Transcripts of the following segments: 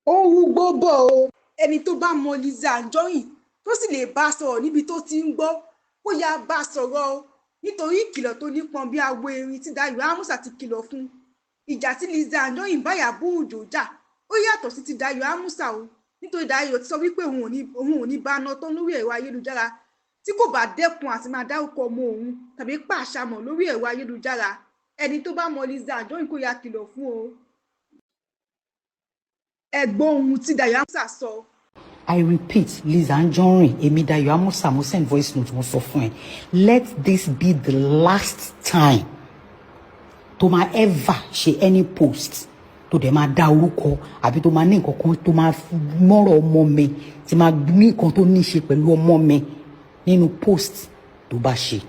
Ó ń rúgbòó bò ó. Ẹni tó bá mọ Lizzy Anjorin tó sì lè bá a sọ̀rọ̀ níbi tó ti ń gbọ́, kó yáa bá a sọ̀rọ̀ o, nítorí ìkìlọ̀ tó nípọn bíi awo erin tí Dayo Amusa ti kìlọ̀ fún un. Ìjà tí Lizzy Anjorin bá Ìyábọ̀ Òjó jà, ó yàtọ̀ sí ti Dayo Amusa o, nítorí Dayo ti sọ wípé òun ò ní bá a ná tán lórí ẹ̀rọ ayélujára tí kò bá dẹ́kun àti máa dárúkọ ọmọ òun tàbí pàṣàmọ̀ lórí ẹ̀rọ ayélujára. Ẹni tó bá mọ Lizzy Anjorin kó yáa kìlọ̀ fún o. Ẹ gbọ́ ohun tí Dayo Amusa sọ. I repeat, Liz Anjorin, èmi Dayo Amusa, mo send voice note, mo sọ fún ẹ. Let this be the last time tó máa ever ṣe any post tó dẹ̀ máa dá orúkọ àbí tó máa ní nǹkan kan tó máa mọ́rọ̀ ọmọ mi, tí máa ní nǹkan tó ní ṣe pẹ̀lú ọmọ mi nínú post tó bá ṣe.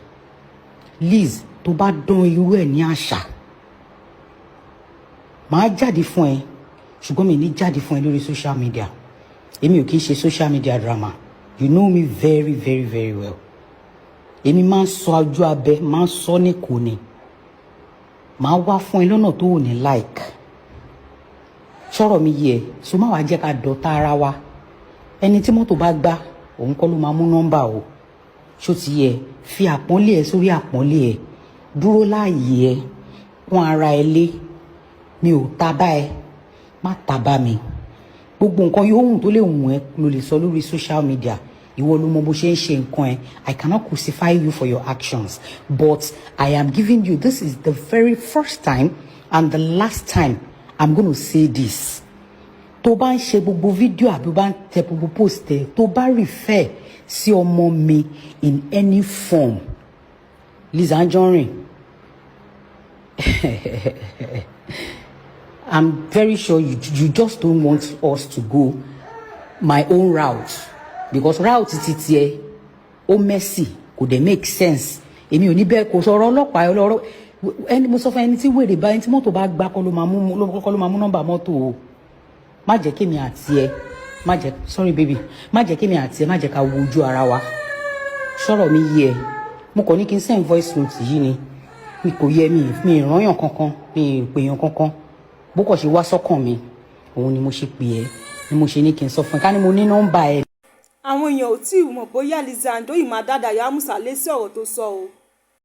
Liz, tó bá dán irú ẹ̀ ní àṣà, màá jáde fún ẹ, ṣùgbọ́n mi ní jáde fún ẹ lórí social media. Èmi ò kì í ṣe social media drama. You know me very, very, very well. Èmi máa ń sọ ojú abẹ, máa ń sọ ní kò ní màá wá fún ẹ lọ́nà tó ò ní like. Sọ̀rọ̀ mi yẹ so, má wàá jẹ́ ká dọ̀tá ara wa. Ẹni tí mọ́tò bá gbá, òun kọ́ ló máa mú nọ́mbà o. Ṣó ti yẹ? Fi àpọ́nlé ẹ sórí àpọ́nlé ẹ, dúró láàyè ẹ, pọ́n ara ẹ lé. Mi ò ta bá ẹ, má ta bá mi. Gbogbo nǹkan yóò hùn tó lè hùn ẹ ló lè sọ lórí social media. Ìwọ ló mọ bó ṣe ń ṣe nǹkan ẹ. I cannot crucify you for your actions, but I am giving you, this is the very first time and the last time I'm gonna say this. Tó bá ń ṣe gbogbo fídíò àbí bá ń tẹ gbogbo post ẹ, tó bá refer sí ọmọ mi in any form, Liz Anjorin, I'm very sure you just don't want us to go my own route, because route ti tiẹ̀ ó messy, kò dẹ̀ make sense. Èmi ò ní bẹ́ẹ̀, kò sọ̀rọ̀ ọlọ́pàá ọlọ́rọ̀ ẹni. Mo sọ fún ẹni tí wèrè bá ẹni tí mọ́tò bá gbá kọ́ ló máa mú nọ́mbà mọ́tò o. Má jẹ́ kémi àti ẹ, má jẹ́, sorry baby, má jẹ́ kémi àti ẹ, má jẹ́ ká wo ojú ara wa. Sọ̀rọ̀ mi yé ẹ? Mo kàn ní kí n send voice note yìí ni. Mi kò yẹ mi, mi ìrànyàn kankan, mi ìpèyàn kankan. Bó kàn ṣe wá sọ́kàn mi, òun ni mo ṣe pè ẹ́, ni mo ṣe ní kí n sọ fún ẹ, ká ní mo ní nọ́mbà ẹ. Àwọn èèyàn ò tí ì mọ̀ bóyá Lizzy Anjorin máa dá Dayo Amusa lésì ọ̀rọ̀ tó sọ o.